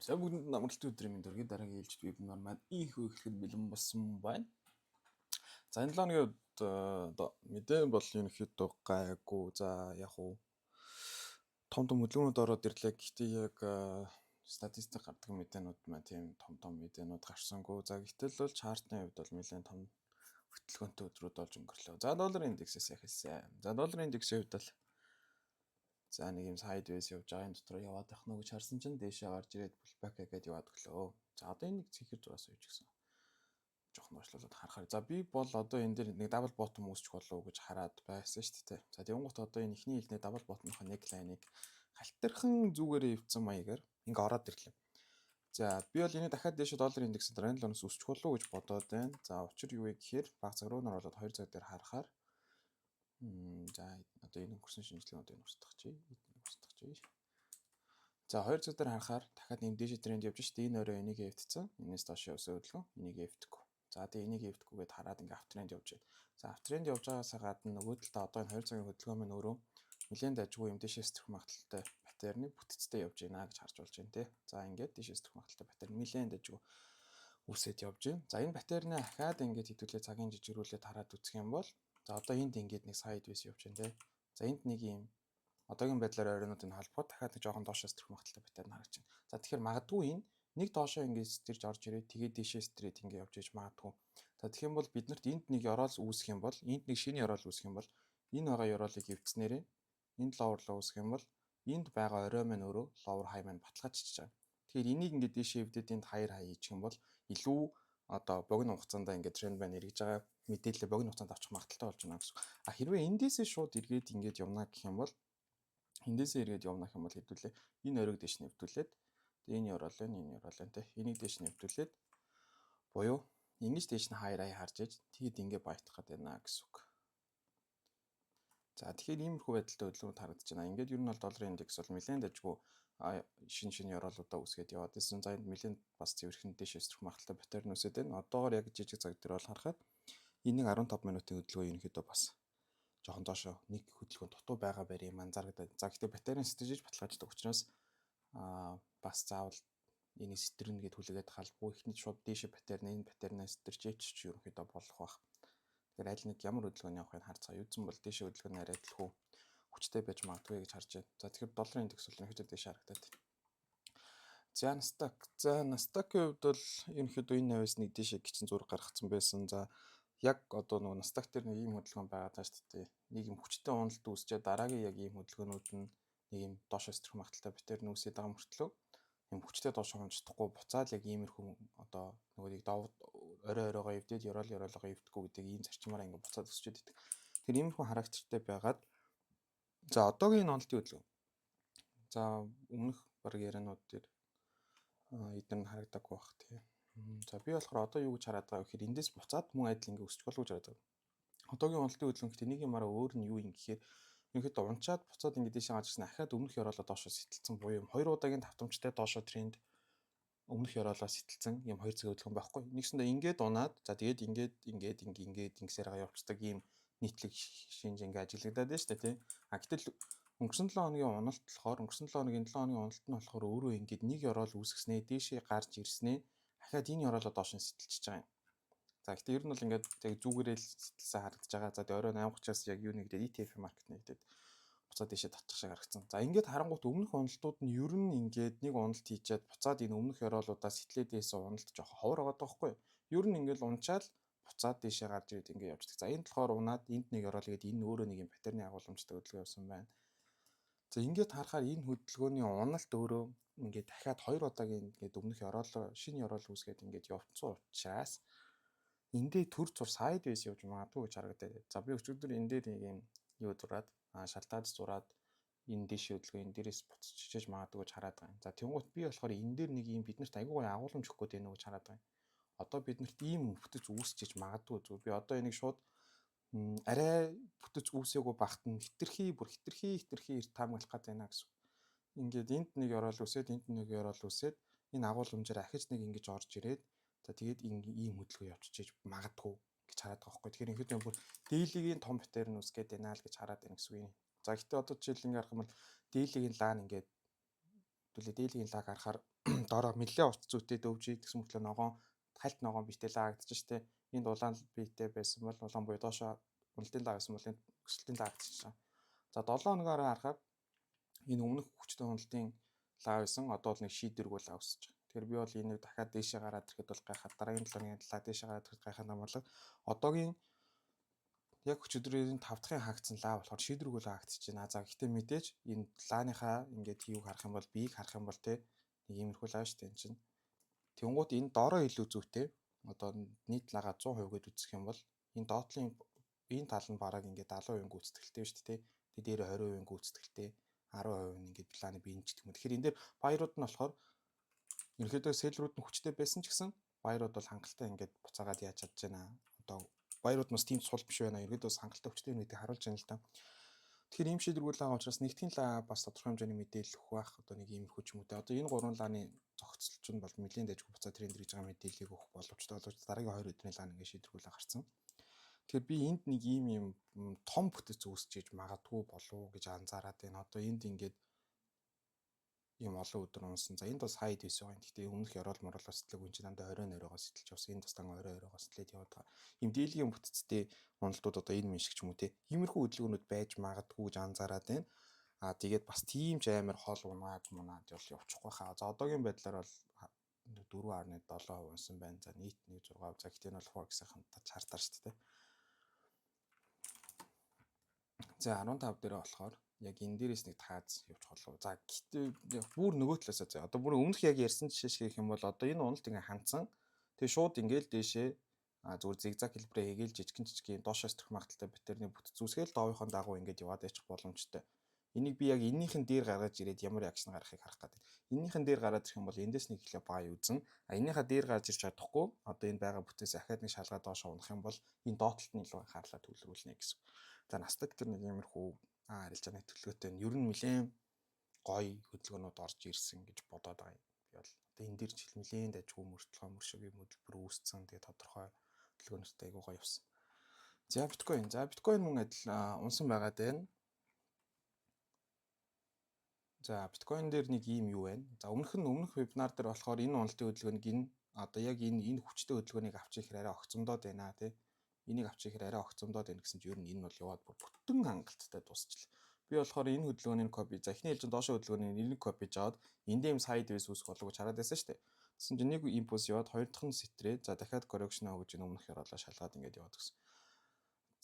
За, бүгдэнд нь амралтын өдрийн мэнд хүргэе. Дараагийн ээлжит вебинар маань ийнхүү эхлэхэд бэлэн болсон байна. За, энэ 7 хоногийн хувьд одоо мэдээ бол ерөнхийдөө гайгүй. За, яг уу том том хөдөлгөөнүүд ороод ирлээ. Гэхдээ яг статистик гардаг мэдээнүүд маань тийм том том мэдээнүүд гарсангүй. За, гэтэл бол chart ны хувьд бол нэлээд том хөдөлгөөнтэй өдрүүд болж өнгөрлөө. За, долларын индексээс эхэлсэн. За, долларын индексийн хувьд бол за, нэг юм sideways явж байгаа, энэ дотор яваад байх нь гэж харсан чинь дээшээ гарч ирээд pullback хийгээд яваад өглөө. За, одоо энэ нэг цэнхэр зураас юу ч гэсэн жоохон доошлуулад харахаар. За, би бол одоо энэ дээр нэг double bottom үүсчих болов уу гэж хараад байсан шүү дээ. За, тэгэнгүүт одоо энэ эхний хэлний double bottom-ынхаа neckline-ыг халтархан зүгээрээ эвдсэн маягаар ингээ ороод ирлээ. За, би бол энийг дахиад дээшээ долларын индекс дараа энэ лоноос өсчих болов уу гэж бодоод байна. За, учир юу вэ гэхээр бага цаг руу нь оруулаад 2 цаг дээр харахаар, за, одоо энэ өнгөрсөн шинжилгээ одоо энэ устгах чи. Энийг устгах чи. За, 2 цаг дээр харахаар дахиад нэм дээшээ тренд явж штэ, энэ орой энийг эвдсэн. Энэс доош явсан хөдөлгөөн энийг эвдэхгүй. За, тэгээ энийг эвдэхгүйгээд хараад ингээ uptrend явж байна. За, uptrend явж байгаасаа гадна нөгөө талдаа одоо энэ 2 цагийн хөдөлгөөн маань өөрөө нэлээд дажгүй юм дээшээ сэтрэх магадлалтай pattern ы бүтцтэй явж байна гэж харж болж байна те. За, ингээд дээшээ сэтрэх магадлалтай pattern нэлээд дажгүй үүсээд явж байна. За, энэ pattern ы ахаад ингээд хэдүүлээ цагийн жижигрүүлээд хараад үзэх юм бол, за, одоо энд ингээд нэг sideways явж байна те. За, энд нэг юм одоогийн байдлаар оройнуудыг холбоход дахиад нэг жоохон доошоо сэтрэх магадлалтай pattern харагдаж байна. За, тэгэхээр магадгүй энэ нэг доошоо ингээд сэтэрж орж ирээд, тэгээд дээшээ сэтрээд ингээд явж иж магадгүй. За, тэгэх юм бол бид нарт энд нэг ёроол үүсэх юм бол, энд нэг шинэ ёроол үүсэх юм бол, энэ байгаа ёроолыг эвдснээрээ энд lower low үүсэх юм бол энд байгаа орой маань өөрөө lower high маань баталгаажчихж байгаа. Тэгэхээр энийг ингээд дээшээ эвдээд энд higher high хийчих юм бол илүү одоо богино хугацаанд ингээд тренд маань эргэж байгаа мэдээлэл богино хугацаанд авчих магадлалтай болж байна гэсэн. А хэрвээ эндээсээ шууд эргээд ингээд явна гэх юм бол, эндээсээ эргээд явна гэх юм бол хэдүүлээ энэ оройг дээш нэвдүүлээд, энэ ёроол байна, энэ ёроол байна те. Энийг дээш нэвдүүлээд буюу ингэж дээш нь higher high харж иж, тэгэд ингэ buy тах гэдэг байна гэсэн үг. За, тэгэхээр иймэрхүү байдалтай хөдөлгөөн харагдаж байна. Ингээд ер нь бол долларын индекс бол нэлээд дажгүй шинэ шинэ ёроолуудаа үүсгээд яваад исэн. За, энд нэлээд бас цэвэрхэн дээш өсрөх магадлалтай pattern үүсээд байна. Одоогор яг жижиг цаг дээр бол харахад энийг 15 минутын хөдөлгөөн ерөнхийдөө бас жоохон доошо нэг хөдөлгөөн дутуу байгаа байр юм анзаарагдаад. За, гэхдээ pattern сэтэрж баталгааждаг учраас бас заавал энийг сэтэрнэ гэд хүлээгээд халбгүй, эхний шууд дээшээ pattern, энэ pattern аа сэтэрч ч ерөнхийдөө болох байх. Тэгэхээр аль нэг ямар хөдөлгөөний явахыг харцгаа. Юудсан бол дээшээ хөдөлгөөн арай төлхөө хүчтэй байж магадгүй гэж харж байна. За, тэгэхээр долларын индекс бол ерөнхийдөө дээшээ харагдаад байна. За, Nasdaq. За, Nasdaq-ийн хувьд бол ерөнхийдөө энэ 80-аас нэг дээшээ гिचэн зураг гаргацсан байсан. За, яг одоо нөгөө Nasdaq дээр нэг ийм хөдөлгөөн байгаа даа шүү дээ. Нэг юм хүчтэй уналт үүсчээ дараагийн яг ийм хөдөлгөөнүүд нь нэг юм доошоо сэтрэх магадлалтай pattern үүсээд байгаа мөртлөө юм хүчтэй доош унж чадахгүй, буцаал яг иймэрхүү одоо нөгөө нэг орой оройгоо эвдээд, ёроол ёроолгоо эвдэхгүй гэдэг ийм зарчмаараа ингээд буцаад өсчөөд идэг. Тэгэхээр иймэрхүү характертай байгаад, за, одоогийн энэ уналтын хөдөлгөөн. За, өмнөх баг ярианууд дээр эдгээр нь харагдаагүй бах тий. За, би болохоор одоо юу гэж хараад байгаа вэ гэхээр эндээс буцаад мөн адил ингээ өсчих болов гэж хараад байгаа. Одоогийн уналтын хөдөлгөөн гэхдээ нэг юмараа өөр нь юу юм гэхээр ерөнхийдөө унчаад буцаад ингээ дээшээ гарч ирсэн, ахаад өмнөх ёроолоо доошоо сэтэлсэн буюу юм хоёр удаагийн давтамжтай доошоо тренд өмнөх ёроолоо сэтэлсэн юм 2 цагийн хөдөлгөөн байхгүй. Нэгсэндээ ингээд унаад, за, тэгээд ингээд ингээд ингээд ингээд ингэсээр байгаа явцдаг ийм нийтлэг шинж ингээ ажиглагдаад байна шүү дээ тий. А гэтэл өнгөрсөн 7 хоногийн уналт болохоор, өнгөрсөн 7 хоногийн 7 хоногийн уналт нь болохоор өөрөө ингээд нэг ёроол үүсгэснээ, дээшээ гарч ирснээ ахаад энэ ёроолоо доош нь сэтэлчихэж байгаа юм. За, гэхдээ ер нь бол ингээд яг зүгээрээ л сэтэлсэн харагдаж байгаа. За, тэгээ орой 8:30-аас яг юу нэгдээд ETF market нэгдээд буцаад дээшээ татчих шиг харагдсан. За, ингээд харангуут өмнөх уналтууд нь ер нь ингээд нэг уналт хийчихэд буцаад энэ өмнөх ёроолуудаа сэтлээд байсан уналт жоохон ховор байгаа байхгүй юу? Ер нь ингээд унчаал буцаад дээшээ гарч ирээд ингээд явждаг. За, энд болохоор унаад энд нэг ёроол гээд энэ өөрөө нэг юм pattern ы агуулмжтай хөдөлгөөн явсан байна. За, ингээд харахаар энэ хөдөлгөөний уналт өөрөө ингээд дахиад хоёр удаагийн ингээд өмнөх ёроол, шинэ ёроол үүсгээд ингээд явцсан учраас эндээ төр зур sideways явж магадгүй гэж харагдаад. За, би өчигдөр энэ дээр нэг юм юу зураад, шалтгааз зураад, энэ дээшээ хөдөлгөөн энэ дээрээс буцчихж магадгүй гэж хараад байгаа юм. За, тэнгуут би болохоор энэ дээр нэг юм биднэрт айгүй гоё агуулмж өгөх гээд байна уу гэж хараад байгаа юм. Одоо биднэрт ийм бүтэц үүсчиж магадгүй зү. Би одоо энийг шууд арай бүтэц үүсээгүй багт нь хитрхи бүр хитрхи хитрхи эрт таамаглах гээд байна гэсэн. Ингээд энд нэг ёроол үсээд, энд нэг ёроол үсээд, энэ агуулмжаар ахиж нэг ингэж орж ирээд, за, тэгээд ийм хөдөлгөөн явчихж магадгүй гэж хараад байгаа байхгүй. Тэгэхээр ингээд бүр daily гийн том pattern үүсгээд байна л гэж хараад байна гэсэн үг юм. За, гэхдээ одоо жишээл ингээ харах юм бол daily гийн лаан ингээд төлөө daily гийн лааг харахаар Доороо нэлээд урт зүйтэй doji гэсэн мөртлөө ногоон хальт ногоон биетэй лаа хаагдчих штэ. Энд улаан биетэй байсан бол улаан буюу доошоо уналтын лаа байсан бол энд өсөлтийн лаа хаагдчих. За, 7 хоногоор харахад энэ өмнөх хүчтэй уналтын лаа байсан. Одоо бол нэг шийдвэргүй лаа өсөж байгаа. Тэгэхээр би бол энийг дахиад дээшээ гараад ирэхэд бол гайхаад, дараагийн 7 хоногийн лаа дээшээ гараад ирэхэд гайхаад амарлаг. Одоогийн яг өчигдрийн 5 дахьын хаагдсан лаа болохоор шийдвэргүй лаа хаагдчихж байна. За, гэхдээ мэдээж энэ лааныхаа ингээд юуг харах юм бол, биеийг харах юм бол те, нэг иймэрхүү лаа шүү дээ энэ чинь. Тэнгуут энэ доороо илүү зүйтэй, одоо нийт лагаа 100% гээд үзэх юм бол энэ доотлын энэ тал нь бараг ингээд 70% гүйцэтгэлтэй шүү дээ. Тэг дээр 20% гүйцэтгэлтэй, 10% нь ингээд планы биеийн ч гэх юм. Тэгэхээр энэ дээр buyer ууд нь болохоор ерөнхийдөө seller үүд нь хүчтэй байсан ч гэсэн buyer ууд бол хангалттай ингээд буцаагаад яаж чадж байна. Одоо buyer ууд бас тийм сул биш байна. Ерөнхийдөө бас хангалттай хүчтэй юм гэдгийг харуулж байна л да. Тэгэхээр ийм шийдвэргүй лаа учраас нэгтгэн лаа бас тодорхой хэмжээний мэдээлэл өгөх байх. Одоо нэг иймэрхүү ч юм уу те. Одоо энэ гурван лааны зохицол чинь бол нэлээд дайжгүй буцаа тренд гэж байгаа мэдээллийг өгөх боломжтой боловч дараагийн 2 өдрийн лаа ингээд шийдвэргүй лаа гарцсан. Тэгэхээр би энд нэг ийм юм том бүтэц үүсэж иж магадгүй болов уу гэж анзаараад байна. Одоо энд ингээд ийм олон өдөр унсан. За, энд бас хайд байсан байгаа. Гэхдээ өмнөх ёроол мороолоо сэтлэг үн чинь дандаа 20 оройгоо сэтэлж явсан. Энд бас дан 20 оройгоо сэтлээд яваад байгаа. Ийм дийлгийн бүтцтэй уналтууд одоо энэ мэн шиг ч юм уу те. Иймэрхүү хөдөлгөөнүүд байж магадгүй гэж анзаараад байна. Аа, тэгээд бас тийм ч амар хол унаад мунаад бол явчихгүй хаа. За, одоогийн байдлаар бол 4.7% унсан байна. За, нийт 1.6. За, гэхдээ энэ бол Forex-ийн chart аар шүү дээ. За, 15 дээр болохоор яг энэ дээрээс нэг тааз явчих болов. За, гэхдээ бүр нөгөө талаасаа заа. Одоо бүр өмнөх яг ярьсан жишээ шиг гэх юм бол одоо энэ уналт ингээ хандсан. Тэгээ шууд ингээл дээшээ зүгээр зигзаг хэлбэрээ хийгээл жижигэн жижигэн доошоос төрөх магадлалтай pattern ы бүтэц үүсгээл доовынхон дагуу ингээд яваад ячих боломжтой. Энийг би яг эннийхэн дээр гаргаж ирээд ямар action гаргахыг харах гэдэг. Эннийхэн дээр гараад ирэх юм бол эндээс нэг ихлэ buy үзэн. А эннийхээ дээр гарч ирч чадахгүй, одоо энэ байгаа бүтээс ахаад нэг шалгаа доош унах юм бол энэ доотлолт нь илүү анхаарлаа төвлөрүүлнэ гэсэн. За, Nasdaq дээр нэг иймэрхүү арилжааны төлөвлөгөөтэй нь ер нь нэлээд гоё хөдөлгөөнүүд орж ирсэн гэж бодоод байгаа юм. Би бол одоо энэ дээр жил нэлээд дажгүй мөртлөгөө мөршөг юм хөдөлбөр үүсцэн, тэгээ тодорхой хөдөлгөөнөстэй айгуу гоё явсан. За, биткойн. За, биткойн мөн адил унсан байгаа даа. За, биткойн дээр нэг ийм юу байна. За, өмнөх нь өмнөх вебинар дээр болохоор энэ уналтын хөдөлгөөнийг энэ одоо яг энэ хүчтэй хөдөлгөөнийг авч ирэхээр арай огцомдоод байна тий. Энийг авч ирэхээр арай огцомдоод байна гэсэн чинь ер нь энэ бол яваад бүр бүтэн хангалттай дуусчлаа. Би болохоор энэ хөдөлгөөний copy, за, эхний ээлжинд доошо хөдөлгөөний энийг copy жаад энд юм sideways үүсэх болов гэж хараад байсан шүү дээ. Тэгсэн чинь нэг импульс яваад, хоёр дахь нь сэтрээ, за, дахиад correction аа гэж энэ өмнөх ёроолоо шалгаад ингээд яваад гэсэн.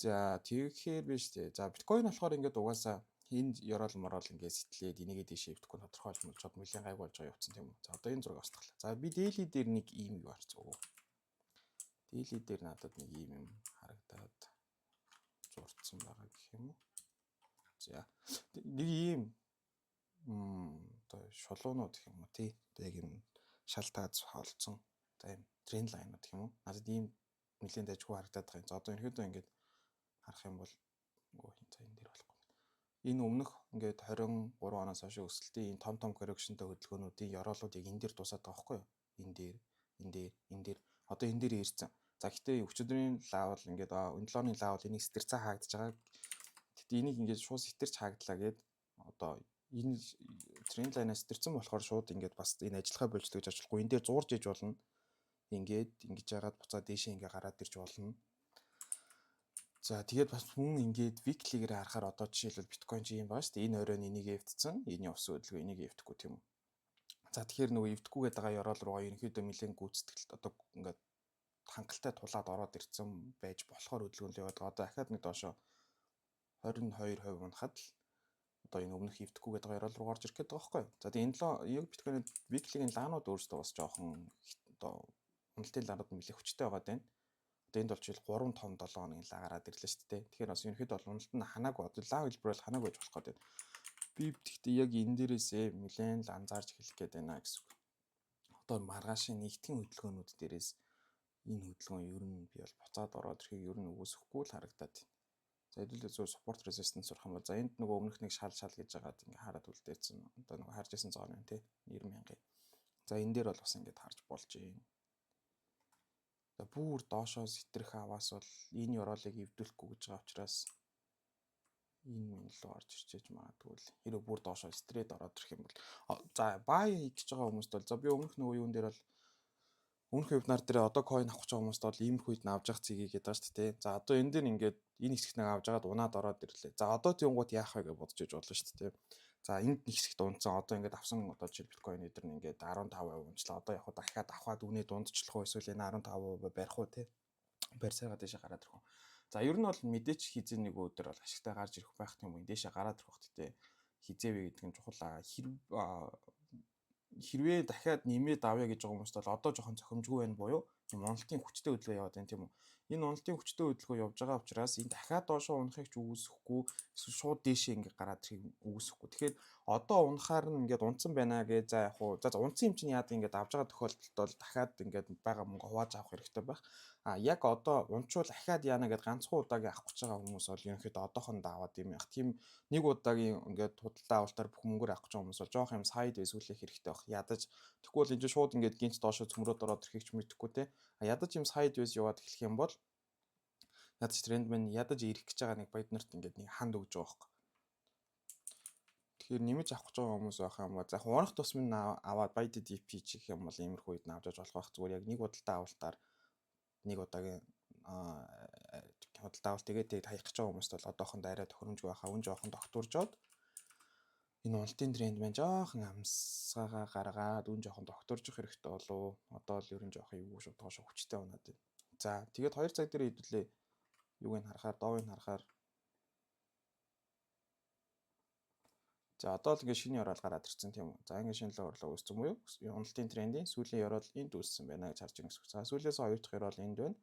За, тэгэхээр биш үү. За, биткойн болохоор ингээд угаасаа энд ёроол мороол ингээд сэтлээд энийгээ тийшээ эвдэхгүй тодорхойлмолжоод нэлээд гайгүй болж байгаа явцсан, тийм үү. За, одоо энэ зураг австлаа. За, би daily дээр нэг ийм юу харцгаа. Daily дээр надад нэг ийм юм харагдаад зурцсан байгаа гэх юм уу. За, нэг ийм одоо шулуунууд гэх юм уу тий. Одоо яг юм шал тааз холцсон за ийм trend line ууд гэх юм уу. Надад ийм нэлээд дайжгүй харагдаад байгаа юм. За, одоо ерөнхийдөө ингээд харах юм бол өө, за, энэ дээр болохгүй. Энэ өмнөх ингээд 23 оноос хойш өсөлтийн энэ том том correction тэй хөдөлгөөнүүдийн ёроолууд яг энэ дээр дуусаад байгаа байхгүй юу? Энэ дээр, энэ дээр, энэ дээр, одоо энэ дээр ирсэн. За, гэхдээ өчигдрийн лаавал ингээд энэ 7 оны лаавал энийг сэтэрцээ хаагдаж байгаа. Гэхдээ энийг ингээд шууд сэтэрч хаагдлаа гэд одоо энэ trend line аас сэтэрсэн болохоор шууд ингээд бас энэ ажиллахаа болждог гэж ажиллахгүй. Энэ дээр зуурж иж болно. Ингээд ингэж яагаад буцаад дээшээ ингээ гараад ирж болно. За, тэгээд бас мөн ингээд weekly-гээр харахаар одоо жишээлбэл биткойн чи юм байгаа шүү дээ. Энэ оройн энийг эвдсэн, энэ явсан хөдөлгөөн энийг эвдэхгүй, тийм үү. За, тэгэхээр нөгөө эвдэхгүй гэдэг байгаа ёроол руугаа ерөнхийдөө нэлээд гүйцэтгэлт одоо ингээд хангалттай тулаад ороод ирсэн байж болохоор хөдөлгөөн л яваад байгаа. Одоо дахиад нэг доошо 22% унахад л одоо энэ өмнөх эвдэхгүй гэдэг байгаа ёроол руу орж ирэх гэдэг байгаа байхгүй юу. За, тэгээ энэ лоо яг биткойн weekly-гийн лаанууд өөрсдөө бас жоохон одоо уналтын лаанууд нэлээд хүчтэй байгаа даа. Одоо энд бол жишээл 3 том 7 хоногийн лаа гараад ирлээ шүү дээ. Тэгэхээр бас ерөнхийдөө бол уналт нь ханаагүй, одоо лаа хэлбэр бол ханаагүй байж болох гэдэг. Би гэхдээ яг энэ дээрээсээ нэлээд л анзаарч эхлэх гээд байна гэсэн үг. Одоо маргаашийн нэгтгэн хөдөлгөөнүүд дээрээс энэ хөдөлгөөн ер нь би бол буцаад ороод ирэхийг ер нь үгүйсэхгүй л харагдаад байна. За, хэдүүлээ зөв support resistance сурах юм бол, за, энд нөгөө өмнөх нэг шал шал гэж байгаад ингээ хараад үлдээсэн. Одоо нөгөө харж исэн zone байна тий, 90 мянган. За, энэ дээр бол бас ингээд харж болж байна. За, бүр доошоо сэтрэх аваас бол энэ ёроолыг эвдүүлэхгүй гэж байгаа учраас Энэ мэн рүү орж ирчээж магадгүй л. Хэрэг бүр доошоо straight ороод ирэх юм бол за buy хийх гэж байгаа хүмүүст бол, за би өмнөх нөгөө юун дээр бол, өмнөх вебинар дээр одоо coin авах гэж байгаа хүмүүст бол иймэрхүү үед нь авч явах цэгийг гэдэг байгаа шүү дээ. За, одоо энэ дээр ингээд энэ хэсэгт нэг авч байгаад унаад ороод ирлээ. За, одоо тиймгууд яах вэ гэж бодож иж болно шүү дээ. За, энд нэг хэсэгт унцсан, одоо ингээд авсан, одоо жишээ биткойн эдэр нь ингээд 15% унчлаа. Одоо яг дахиад авахад үнэ дундчлах уу, эсвэл энэ 15% барих уу те. Барьсаага дэше гараад ирэх үү. За, ер нь бол мэдээч хизээ нэг өдөр бол ашигтай гарч ирэх байх юм уу. Дэше гараад ирэх бах те. Хизээ вэ гэдэг нь чухал. Хэрвээ дахиад нэмээд авъя гэж байгаа хүмүүст бол одоо жоохон зохимжгүй байна буюу юм уналтын хүчтэй хөдөлгөөн яваад байна, тийм үү. Энэ уналтын хүчтэй хөдөлгөөн явж байгаа учраас энэ дахиад доошоо унахыг ч үгүйсэхгүй, эсвэл шууд дээшээ ингээ гараад ирэхийг үгүйсэхгүй. Тэгэхээр одоо унахаар нь ингээд унтсан байна гэж, за яг уу, за унтсан юм чинь яадаг, ингээд авж байгаа тохиолдолд бол дахиад ингээд байгаа мөнгө хувааж авах хэрэгтэй байх. А яг одоо унчвал дахиад яана гэд ганцхан удаагийн авах гэж байгаа хүмүүс бол ерөнхийдөө одоохондоо аваад юм яг тийм нэг удаагийн ингээд худалдаа авалтаар бүх мөнгөөр авах гэж байгаа хүмүүс бол жоох юм sideways үлээх хэрэгтэй байх. Ядаж тэгвэл бол энэ шууд ингээд гинт доошо цөмрөөд ороод ирэхийг ч мэдэхгүй те. А ядаж юм sideways яваад эхлэх юм бол ядаж тренд маань ядаж ирэх гэж байгаа нэг баяд нарт ингээд нэг ханд өгж байгаа байхгүй. Тэгэхээр нэмэж авах гэж байгаа хүмүүс байх юм бол за унах тусмын аваад buy the dip гэх юм бол иймэрхүү үед нь авч болох байх. Зүгээр яг нэг худалдаа авалтаар, нэг удаагийн худалдаа авалт тэгээд хаях гэж байгаа хүмүүст бол одоохондоо арай тохиромжгүй байхаа, үн жоохон тогтворжоод, энэ уналтын тренд маань жоохон амсгаага гаргаад үн жоохон тогтворжих хэрэгтэй болов. Одоо л ер нь жоохон эвгүй шүү, доошо хүчтэй унаад байна. За, тэгээд 2 цаг дээр хэдүүлээ юуг нь харахаар, доовыг нь харахаар, за одоо л ингээд шинэ ёроол гараад ирсэн, тийм үү. За, ингээд шинэ ёроол үүссэн буюу уналтын трендийн сүүлийн ёроол энд үүссэн байна гэж харж байгаа гэсэн. За, сүүлээс хоёр дахь ёроол энд байна.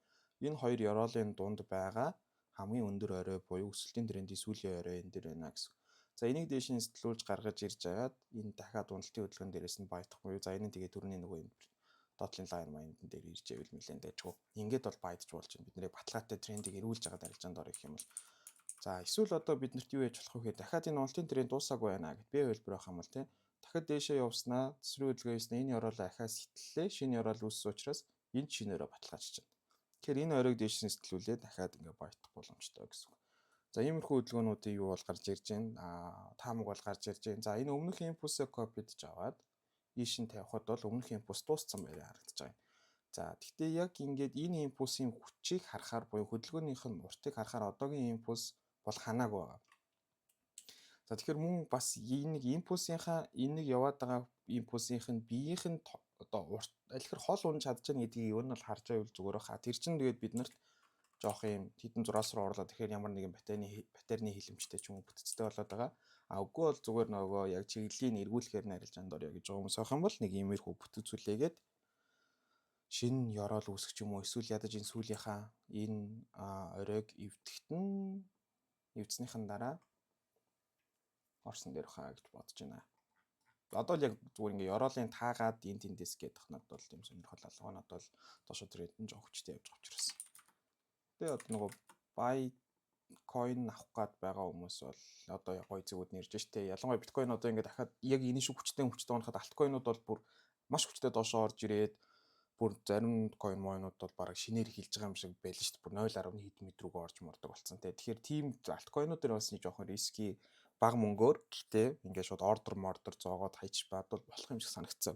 Энэ хоёр ёроолын дунд байгаа хамгийн өндөр орой буюу өсөлтийн трендийн сүүлийн орой энэ дээр байна гэсэн. За, энийг дээш нь сэтэлүүлж гаргаж ирж агаад энэ дахиад уналтын хөдөлгөөн дээрээс нь buy дах буюу за энэ тэгээ түрүүний нөгөө юм доотлын line маянд дээр ирж ивэл нэлээд дайжгүй. Ингээд бол buy дж болж байна. Бид нэрийг баталгаатай трендийг эргүүлж байгаа арилжаанд орё гэх юм бол. За, эсвэл одоо бид нарт юу яаж болох вэ гэхээр дахиад энэ уналтын тренд дуусаагүй байна гэд би хэлбэр байх юм бол тий. Дахиад дээшээ явснаа, төсрийн хөдөлгөөн хийснэ, энэ ёроолоо ахиад сэтэллээ. Шинэ ёроол үүссэн учраас энэ шинэ орой баталгаажиж байна. Тэгэхээр энэ оройг дээш нь сэтэлүүлээ дахиад ингээ buy дах боломжтой гэсэн үг. За, иймэрхүү хөдөлгөөнүүдийн юу бол гарч ирж байна. Таамаг бол гарч ирж байна. За, энэ өмнөх импульсээ copy дож аваад ийш нь тавихад бол өмнөх импульс дууссан байраа харагдаж байгаа юм. За, гэхдээ яг ингээд энэ импульсийн хүчийг харахаар буюу хөдөлгөөнийх нь уртыг харахаар одоогийн импульс бол ханаагүй байгаа. За, тэгэхээр мөн бас энэ нэг импульсийнхаа, энэ нэг яваад байгаа импульсийнх нь биеийнх нь одоо урт аль хол унж чадж байгаа гэдгийг юу нь бол харж байвал зүгээр баха. Тэр чинь тэгээд бид нарт жоох юм хэдэн зураас руу орлоо. Тэгэхээр ямар нэгэн pattern ы хилэмжтэй ч юм уу бүтцтэй болоод байгаа. А үгүй бол зүгээр нөгөө яг чиглэлийн эргүүлэхээр нь арилжаанд орё гэж байгаа хүмүүс байх юм бол нэг иймэрхүү бүтцүүлээгээд шинэ ёроол үүсгэх юм уу, эсвэл ядаж энэ сүүлийнхаа энэ оройг эвдэхт нь, эвдснийхэн дараа орсон дээр хаа гэж бодож байна. Одоо л яг зүгээр ингээ ёроолын таагаад энэ тэндээс гэдэг надад бол тийм сонирхол алга. Надад бол доошо тренд нь жоох хүчтэй явж байгаа учраас. Тэгээ одоо нөгөө buy coin авах гад байгаа хүмүүс бол одоо гоё зүгүүд нэрж штэ. Ялангуяа биткойн одоо ингээ дахиад яг энэ шиг хүчтэй хүчтэй унахад altcoin ууд бол бүр маш хүчтэй доошо орж ирээд, бүр зарим coin моинууд бол бараг шинээр эхэлж байгаа юм шиг байлаа шүү дээ. Бүр 0.1 хэдэн мэт рүүгээ орж мордог болсон те. Тэгэхээр тийм altcoin ууд дээр бас нэг жоохон risky баг мөнгөөр гэхдээ ингээд шууд ордер мордер зоогоод хайч бадвал болох юм шиг санагдсан.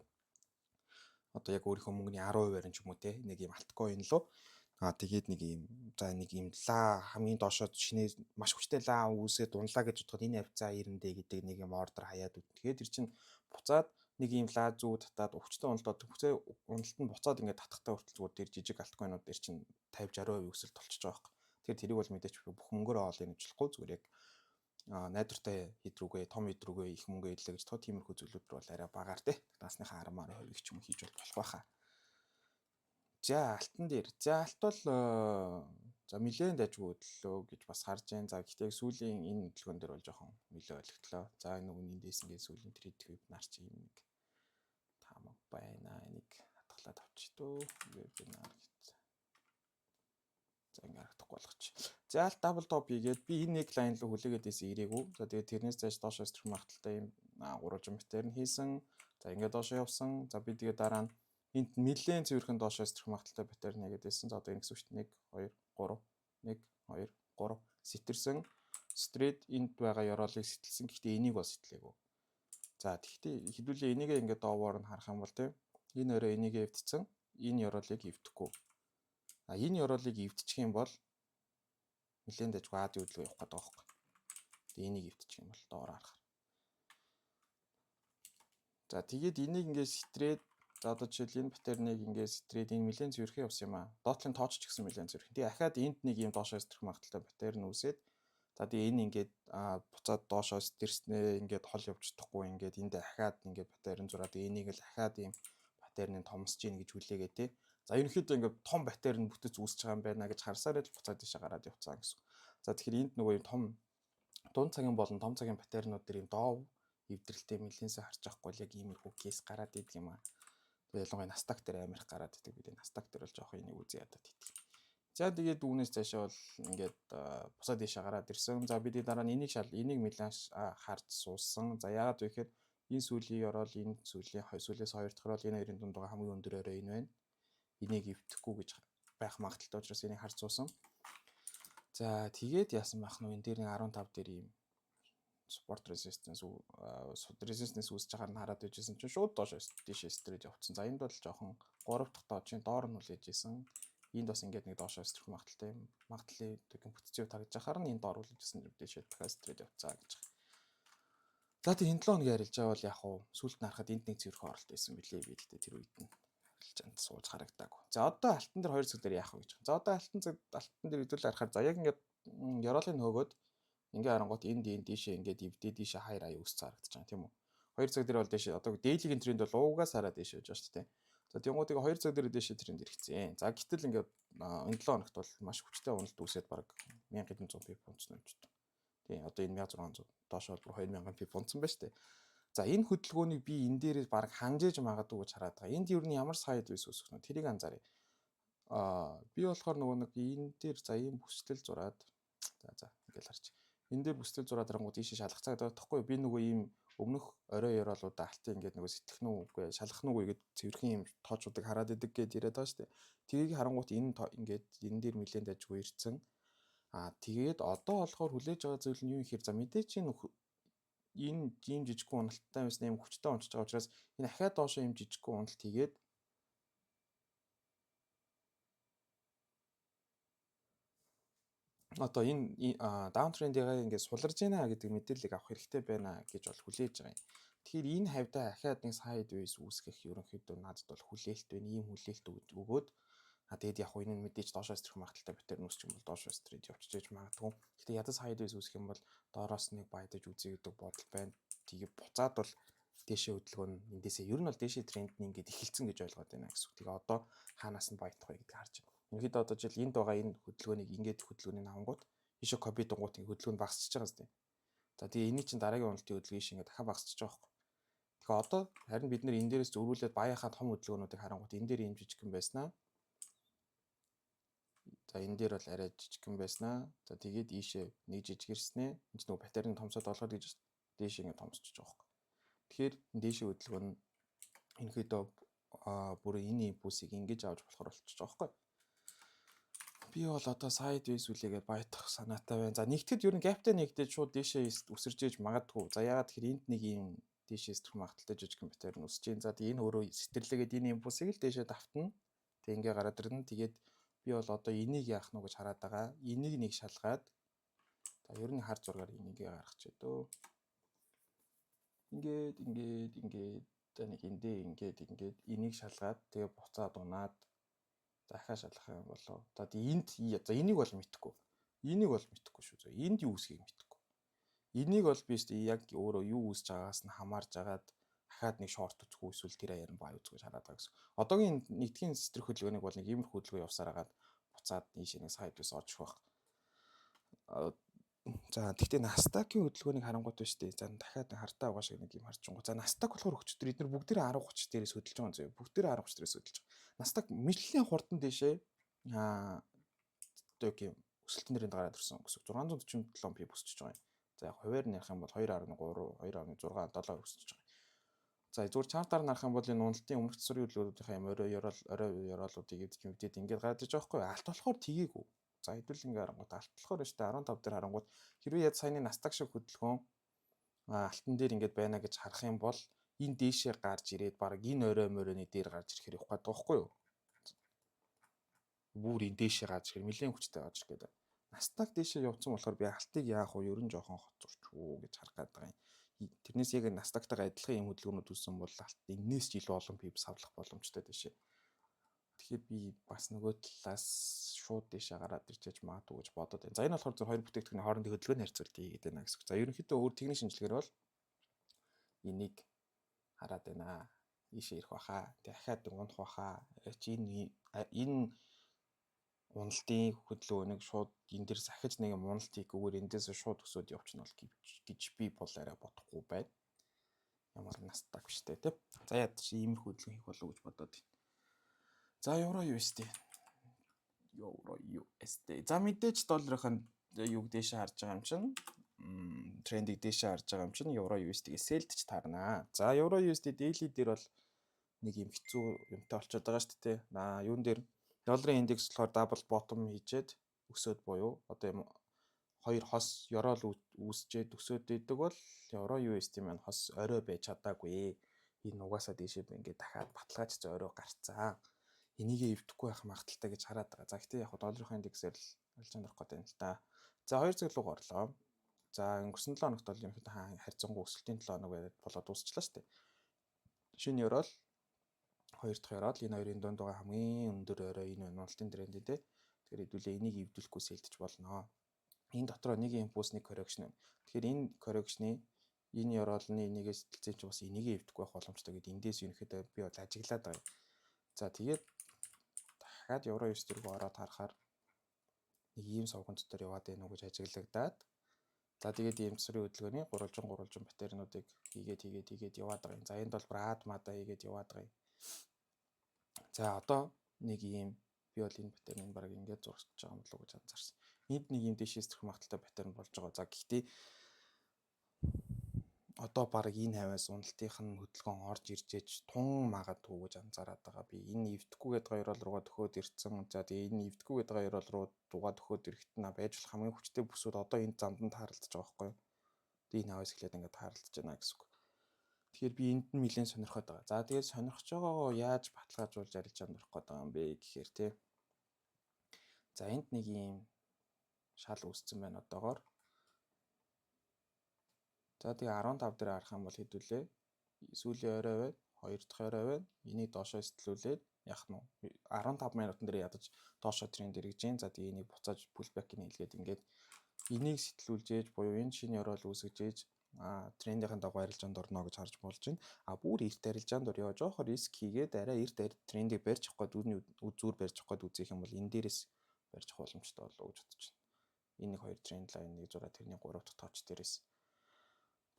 Одоо яг өөрийнхөө мөнгөний 10%-аар ч юм уу те, нэг юм altcoin лөө. Аа, тэгээд нэг юм, за, нэг юм лаа хамгийн доошоо шинээр маш хүчтэй лаа үүсээд унлаа гэж бодоход энэ хавцаа ирэндэ гэдэг нэг юм ордер хаяад үт. Тэгээд тэр чинь буцаад нэг юм лаа зүү татаад өвчтөн уналтад, хүчээ уналт нь буцаад ингээд татахтаа хүртэл зүгээр тэр жижиг altcoin ууд дээр чинь 50 60% өсөлт болчихж байгаа байхгүй. Тэгэхээр тэрийг бол мэдээч бүх мөнгөөр оол юм гэжлэхгүй, зүгээр яг найдвартай хэд рүүгээ, том хэд рүүгээ их мөнгө идлээ гэж тоо тиймэрхүү зүйлүүд рүү бол арай багаар те. Насныхаа 10 10% ч юм хийж бол болох байхаа. За, алтан дээр. За, алт бол за нэлээд дайжгүй хөдлөө гэж бас харж байна. За, гэхдээ яг сүүлийн энэ хөдөлгөөн дээр бол жоохон нэлээд ойлготлоо. За, энэ нөгөө эндээс ингээд сүүлийн trade вебинар чи юм нэг таамаг байна. Энийг хадгалаад авчи дөө. Вебинар гэж. За, ингээ харагдахгүй болгоч. За, алт double top хийгээд би энэ нэг line руу хүлээгээд байсан, ирээгүй. За, тэгээд тэрнээс цааш доошоо сэтрэх магадлалтай юм гурвалжин pattern хийсэн. За, ингээд доошоо явсан. За, би тэгээд дараа нь энд нэлээд цэвэрхэн доошоо сэтрэх магадлалтай pattern хийгээд байсан. За, одоо ингэсэн шүү дээ. 1 2 3 1 2 3 сэтэрсэн. Сэтрээд энд байгаа ёроолыг сэтэлсэн. Гэхдээ энийг бол сэтлээгүй. За, тэгэхдээ хэдүүлээ энийгээ ингээд доовоор нь харах юм бол тийм энэ орой энийгээ эвдсэн. Энэ ёроолыг эвдэхгүй. А энэ ёроолыг эвдчих юм бол нэлээд дажгүй АД хөдөлгөөн явах гэдэг байгаа байхгүй. Тэгээ энийг эвдчих юм бол доор харахаар. За, тэгээд энийг ингээд сэтрээд, за, одоо жишээл энэ pattern ыг ингээд сэтрээд энэ нэлээд цэвэрхэн явсан юм аа. Доотлын тооч ч гэсэн нэлээд цэвэрхэн. Тэгээ ахаад энд нэг юм доошоо сэтрэх магадлалтай pattern үүсээд, за, тэгээ энэ ингээд буцаад доошоо сэтэрснээ ингээд хол явж чадахгүй, ингээд энд дахиад ингээд pattern зураад энийг л дахиад ийм pattern ыг томсож ийн гэж хүлээгээ те. За, ерөнхийдөө ингээд том pattern бүтэц үүсэж байгаа юм байна гэж харсаар л буцаад ийшээ гараад явцсан гэсэн. За, тэгэхээр энд нөгөө юм том дунд цагийн болон том цагийн pattern ууд дээр юм дов эвдрэлтэй нэлэнсээ харж байхгүй л яг иймэрхүү case гараад идэг юм аа. Тэгээ ялангуяа Nasdaq дээр амар их гараад идэг. Бид Nasdaq дээр бол жоох энийг үзье ядаад идэг. За, тэгээд үүнээс цаашаа бол ингээд буцаад ийшээ гараад ирсэн. За, бидний дараа нь энийг шал энийг нэлээд харж суусан. За, яагаад вэ гэхээр энэ сүүлийн ёроол, энэ сүүлийн хоёр сүүлээс хоёр дахь ёроол, энэ хоёрын дунд байгаа хамгийн өндөр орой энэ байна. Энийг эвдэхгүй гэж байх магадлалтай учраас энийг харж суусан. За, тэгээд яасан байх нь энэ дээр нэг 15 дээр ийм support resistance үүсэж байгааг нь хараад байжсэн чинь шууд доош дээшээ сэтрээд явцсан. За, энд бол жоохон 3 дахь доожийн доор нь хүлээж исэн. Энд бас ингээд нэг доошоо сэтрэх магадлалтай юм. Магадлалын бүтцийн хувьд харагдаж байхаар нь энэ доор хүлээж исэн, дээшээ дахиад сэтрээд явцаа гэж байгаа. За, тэг энэ 7 хоногийн арилжаа бол яг уу сүлд нь харахад энд нэг цэвэрхэн оролт байсан билээ. Би гэхдээ тэр үед нь арилжаанд сууж харагдаагүй. За, одоо алтан дээр 2 цаг дээр яах вэ гэж. За, одоо алтан цаг алтан дээр хэдүүл харахаар, за, яг ингээд ёроолын хөөгөөд ингээ харангуут энд энэ дийшээ ингээд эвдээ дийшээ higher high өссөн харагдаж байгаа, тийм үү. 2 цаг дээр бол дээшээ одоо daily гийн тренд бол угаасаараа дээшээ явж байгаа шүү дээ. За, тэнгуутыг 2 цаг дээр дээшээ тренд эргэцэн. За, гэтэл ингээд энэ 7 хоногт бол маш хүчтэй уналт үүсээд баг 1100 pip унцсан юм ч гэдэг. Тийм, одоо энэ 1600 доош бол 2000 pip унцсан байна шүү дээ. За, энэ хөдөлгөөнийг би энэ дээрээ баг ханжээж магадгүй гэж хараад байгаа. Энд ер нь ямар sideways үүсгэх нь тэрийг анзааръя. Би болохоор нөгөө нэг энэ дээр, за, ийм бүстэл зураад, за, ингээл харч. Энэ дээр бүстэл зураад дарангууд ийшээ шалгах цаг байхгүй. Би нөгөө ийм өмнөх орой ёроолуудаа алтын ингээд нөгөө сэтлэх нь үгүй шалгах нь үгүй гэд цэвэрхэн юм тоочуудыг хараад идэг гэд яриад байгаа шүү дээ. Тэрийг харангуут энэ ингээд энэ дээр нэлээд дажгүй ирцэн. Тэгээд одоо болохоор хүлээж байгаа зүйл нь юу юм гэхээр, за, мэдээч энэ энэ ийм жижигхэн уналттай байсан юм хүчтэй унчиж байгаа учраас энэ ахиад доошоо ийм жижигхэн уналт хийгээд одоо энэ downtrend ийг ингээд суларж байна гэдэг мэдээллийг авах хэрэгтэй байна гэж бол хүлээж байгаа юм. Тэгэхээр энэ хавьдаа ахиад нэг sideways үүсгэх ерөнхийдөө надад бол хүлээлт байна. Ийм хүлээлт өгөөд, тэгээд яг энэ нь мэдээж доошоо сэтрэх магадлалтай pattern үүсчих юм бол доошоо сэтрээд явчихж магадгүй. Гэтэ ядаж sideways үүсэх юм бол доороос нэг buy даж үзье гэдэг бодол байна. Тэгээ буцаад бол дээшээ хөдөлгөөн нь эндээсээ ер нь бол дээшээ тренд нь ингээд эхэлсэн гэж ойлгоод байна гэсэн үг. Тэгээ одоо хаанаас нь buy дах вэ гэдгийг харж байна. Ерөнхийдөө одоо жишээл энд байгаа энэ хөдөлгөөнийг ингээд хөдөлгөөнийг авангууд ийшээ copy дунгуут ингээд хөдөлгөөн багасчихж байгаа зү. За, тэгээ эний чинь дараагийн уналтын хөдөлгөөн ийш ингээд дахиад багасчихж байгаа байхгүй. Тэгэхээр одоо харин бид нэр энэ дээрээс зөрүүлээд buy ынхаа том хөдөлгөөнүүдийг харангуут энэ дээр ийм жижигхэн байснаа. За, энэ дээр бол арай жижигхэн байснаа. За, тэгээд ийшээ нэг жижигэрснээ. Энэ ч нөгөө pattern томсоод олгоод гэж дээшээ ингээд томсчихж байгаа байхгүй. Тэгэхээр дээшээ хөдөлгөөн нь ерөнхийдөө бүр энэ импульсыг ингэж авч болохоор болчихж байгаа байхгүй. Би бол одоо sideways үлээгээд buy дах санаатай байна. За, нэгтгэд ер нь gap тай нэгдээд шууд дээшээ өсөрж ээж магадгүй. За, яагаад тэгэхээр энд нэг ийм дээшээ сэтрэх магадлалтай жижигхэн pattern өсөж байна. За, тэгээ энэ өөрөө сэтэрлээгээд энэ импульсыг л дээшээ давтна. Тэг ингээ гараад ирнэ. Тэгээд би бол одоо энийг яах нь гэж хараад байгаа. Энийг нэг шалгаад, за, ер нь хар зургаар энийг гаргачих дөө. Ингээд ингээд ингээд, за, нэг эндээ ингээд ингээд энийг шалгаад тэгээ буцаад унаад дахиад шалгах юм болоо. За, тэгээ энд, за, энийг бол мэдэхгүй. Энийг бол мэдэхгүй шүү. За, энд юу үүсхийг мэдэхгүй. Энийг бол би шүү яг өөрөө юу үүсэж байгаагаас нь хамаарж агаад дахиад нэг short үзэх үү эсвэл тэр аяар нь buy үзэх гэж хараад байгаа гэсэн. Одоогийн нэгдгийн сэтрэх хөдөлгөөнийг бол нэг иймэрхүү хөдөлгөөн явсаар агаад буцаад ийшээ нэг sideways орж байх. За, тэгтээ Nasdaq-ийн хөдөлгөөнийг харангуут байна шүү дээ. За, дахиад хартаа байгаа шиг нэг юм харж байгаа. За, Nasdaq болохоор өчтөр эдгээр бүгдээрээ 10:30 дээрээс хөдөлж байгаа юм зөө. Бүгдээрээ 10:30 дээрээс хөдөлж байгаа. Nasdaq мэтлэн хурдан дээшээ одоо юм өсөлтөн дээр гараад ирсэн гэсэн. 647 pip өсөж байгаа юм. За, яг хувиар нь ярих юм бол 2.3, 2.6, 7 өсөж байгаа юм. За, зүгээр chart аар нь харах юм бол энэ уналтын өмнөх засварын хөдөлгөөнүүдийнхээ юм орой ёроол орой ёроолуудыг эвдэж мэдээд ингээд гараад иж байгаа байхгүй. Алт болохоор тгийгүү. За, хэдүүл ингээ харангуут алт болохоор шүү дээ, 15 дээр харангуут хэрвээ яг саяны Nasdaq шиг хөдөлгөөн алтан дээр ингээд байна гэж харах юм бол энэ дээшээ гарч ирээд баг энэ орой моройны дээр гарч ирэхээр явах гэдэг байхгүй юу? Бүр энэ дээшээ гарч ирэхээр нэлээд хүчтэй гарч ирэх гэдэг. Nasdaq дээшээ явцсан болохоор би алтыг яах вэ? Ер нь жоохон хоцорч үү гэж харах гээд байгаа юм. Тэрнээс яг Nasdaq-тайгаа адилхан юм хөдөлгөөнүүд үүссэн бол алт энээс ч илүү олон pip савлах боломжтой дээшээ. Тэгэхээр би бас нөгөө талаас шууд дээшээ гараад ирчээж магадгүй гэж бодод байна. За, энэ болохоор зөв хоёр бүтээгдэхүүний хоорондын хөдөлгөөний харьцуулт хийгээд байна гэсэн үг. За, ерөнхийдөө өөр техник шинжилгээгээр бол энийг хараад байна. Ийшээ ирэх баха. Дахиад унах баха. Чи энэ уналтын хөдөлгөөнийг шууд энэ дээр сахиж нэг юм уналт хийхгүйгээр эндээс шууд өсөөд явчихна бол гэж би бол арай бодохгүй байна. Ямар Nasdaq биш үү, те. За, яд чи иймэрхүү хөдөлгөөн хийх болов уу гэж бодоод байна. За, евро USD. Евро USD. За, мэдээж долларын юг дээшээ харж байгаа юм чинь, трендийг дээшээ харж байгаа юм чинь евро USD-гээ sell дэж таарнаа. За, евро USD daily дээр бол нэг юм хэцүү юмтай болчиход байгаа шүү дээ. Наа юун дээр долларын индекс болохоор double bottom хийчээд өсөөд буюу одоо юм хоёр хос ёроол үүсчээд өсөөд идэг бол евро USD маань хос орой байж чадаагүй. Энэ угаасаа дээшээ ингээд дахиад баталгаажсан орой гарцсан. Энийгээ эвдэхгүй байх магадлалтай гэж хараад байгаа. За, гэхдээ яг долларын индексээр л арилжаанд орох гэдэг юм л та. За, 2 цаг руу орлоо. За, өнгөрсөн 7 хоногт бол ерөнхийдөө харьцангуй өсөлтийн 7 хоног байгаад болоод дуусчлаа шүү дээ. Шинэ ёроол, хоёр дахь ёроол, энэ хоёрын дунд байгаа хамгийн өндөр орой энэ байна, уналтын тренд, дээ. Тэгэхээр хэдүүлээ энийг эвдүүлэхгүй sell дэж болно. Энэ дотроо нэг импульс, нэг correction байна. Тэгэхээр энэ correction-ы энэ ёроолны энийгээ сэтэлцэн чи бас энийгээ эвдэхгүй байх боломжтой гэдээ эндээс ерөнхийдөө би бол ажиглаад байгаа юм. За, тэгээд дахиад евро USD рүү ороод харахаар нэг ийм сувган дотор яваад байна уу гэж ажиглагдаад, за, тэгээд ийм засварын хөдөлгөөний гурвалжин гурвалжин pattern уудыг хийгээд хийгээд хийгээд яваад байгаа юм. За, энд бол брад мада хийгээд яваад байгаа юм. За, одоо нэг ийм би бол энэ pattern ыг баг ингээд зурж байгаа юм болов уу гэж анзаарсан. Энд нэг ийм дээшээ сэтрэх магадлалтай pattern болж байгаа. За, гэхдээ одоо баг энэ хавиас уналтынх нь хөдөлгөөн орж ирж ээж тун магадгүй гэж анзаараад байгаа. Би энэ эвдэхгүй гэдэг хоёр руугаа төхөөд ирсэн. За, тэгээ энэ эвдэхгүй гэдэг хоёр руу дугаа төхөөд ирэхэд на байж болох хамгийн хүчтэй бүсүүд одоо энэ замд нь тааралдаж байгаа байхгүй юу? Тэгээ энэ хавиас эхлээд ингээд тааралдаж байна гэсэн үг. Тэгэхээр би энд нь нэлээд сонирхоод байгаа. За, тэгээд сонирхож байгаагаа яаж баталгаажуулж арилжаанд орох гээд байгаа юм бэ гэхээр, тий. За, энд нэг ийм шал үүссэн байна одоогоор. За, тэгээ 15 дээр харах юм бол хэдүүлээ. Сүүлийн орой байна. Хоёр дахь орой байна. Энийг доошоо сэтэлүүлээд яах нь 15 минутан дээр ядаж доошоо тренд эргэж гин. За, тэгээ энийг буцааж pullback-ийг хийлгээд ингээд энийг сэтэлүүлж ээж буюу энэ шинэ ёроол үүсгэж ээж трендийн дагуу арилжаанд орно гэж харж болж байна. А бүр эрт арилжаанд орё. Жоохор риск хийгээд арай эрт трендийг барьж авах гээд үүний үзүүр барьж авах гээд үзэх юм бол энэ дээрээс барьж авах боломжтой болов уу гэж бодож байна. Энэ нэг хоёр trend line 1 6, тэрний 3 дахь touch дээрээс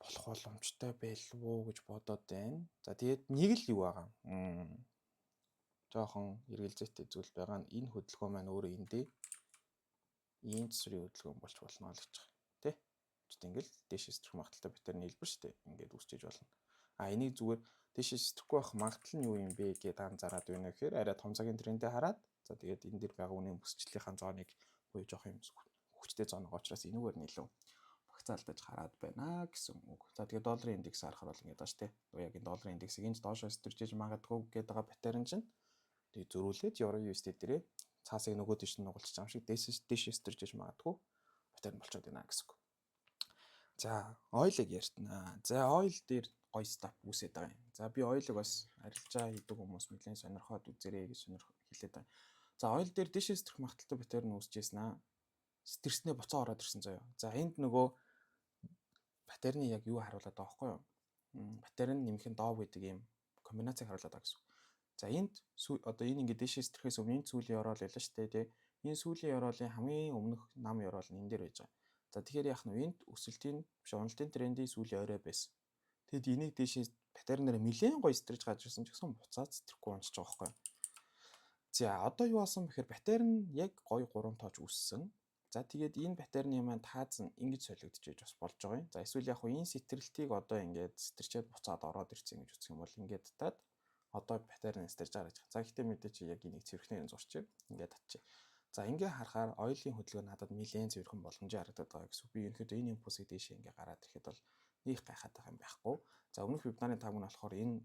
болох боломжтой байлгүй гэж бодоод байна. За, тэгээд нэг л юу байгаа. Жоохон эргэлзээтэй зүйл байгаа нь энэ хөдөлгөөн маань өөрөө эндээ ийм засварын хөдөлгөөн болж болно л гэж байгаа. Тэ? Чт ингээл дээшээ сэтрэх магадлалтай pattern хэлбэр шүү дээ. Ингээд үүсчиж болно. А энийг зүгээр дээшээ сэтрэхгүй байх магадлал нь юу юм бэ гэдээ анзаараад байна гэхээр арай том цагийн трендээ хараад, за, тэгээд энэ дэр байгаа үнийн бүсчлэлийнхаа zone ыг буюу жоох юм хүчтэй zone байгаа учраас энүүгээр нь илүү багцаалдаж хараад байна гэсэн үг. За, тэгээд долларын индекс харахаар бол ингэж байгаа шүү дээ. Яг энэ долларын индексийг энэ доошоо сэтэрчээж магадгүй гэдэг байгаа pattern чинь тэгээд зөрүүлээд евро USD дээрээ цаасыг нөгөө тийш нь нугалчих юм шиг дээшээ дээшээ сэтэрчээж магадгүй pattern болчиход байна гэсэн үг. За, oil ыг ярьтнаа. За, oil дээр гоё setup үүсээд байгаа юм. За, би oil ыг бас арилжаа хийдэг хүмүүс нэлээд сонирхоод үзэрэй гэж сонирх хэлээд байгаа. За, oil дээр дээшээ сэтрэх магадлалтай pattern үүсчихсэн аа. Сэтэрснээ буцаа ороод ирсэн заяа. За, энд нөгөө pattern ы яг юу харуулад байгаа байхгүй юу? Pattern нэмэх нь дов гэдэг ийм комбинацийг харуулад байгаа гэсэн. За, энд одоо энэ ингээд дээшээ сэтрэхээс өмнө энэ сүүлийн ёроол байлаа шүү дээ, тий. Энэ сүүлийн ёроолын хамгийн өмнөх нам ёроол нь энэ дээр байж байгаа. За, тэгэхээр яах нь энд өсөлтийн биш, уналтын трендийн сүүлийн орой байсан. Тэгэд энийг дээшээ pattern аар нэлээд гоё сэтэрж гарч ирсэн ч гэсэн буцаад сэтрэхгүй унчихж байгаа байхгүй юу? За, одоо юу болсон бэхээр pattern яг гоё гурван тооч үүссэн. За, тэгээд энэ pattern ы маань тааз нь ингэж солигдож бас болж байгаа юм. За, эсвэл яг хуу энэ сэтрэлтийг одоо ингээд сэтэрчээд буцаад ороод ирсэн гэж үзэх юм бол ингээд татаад одоо pattern сэтэрж байгаа гэж. За, гэхдээ мэдээч яг энийг цэвэрхнээр зурчээ. Ингээд татчих. За, ингээ харахаар oil ын хөдөлгөөн надад нэлээд цэвэрхэн боломжийн харагдаад байгаа гэсэн. Би ерөнхийдөө энэ импульсыг дээшээ ингээ гараад ирэхэд бол нэг гайхаад байгаа юм байхгүй. За, өмнөх вебинарын таамаг нь болохоор энэ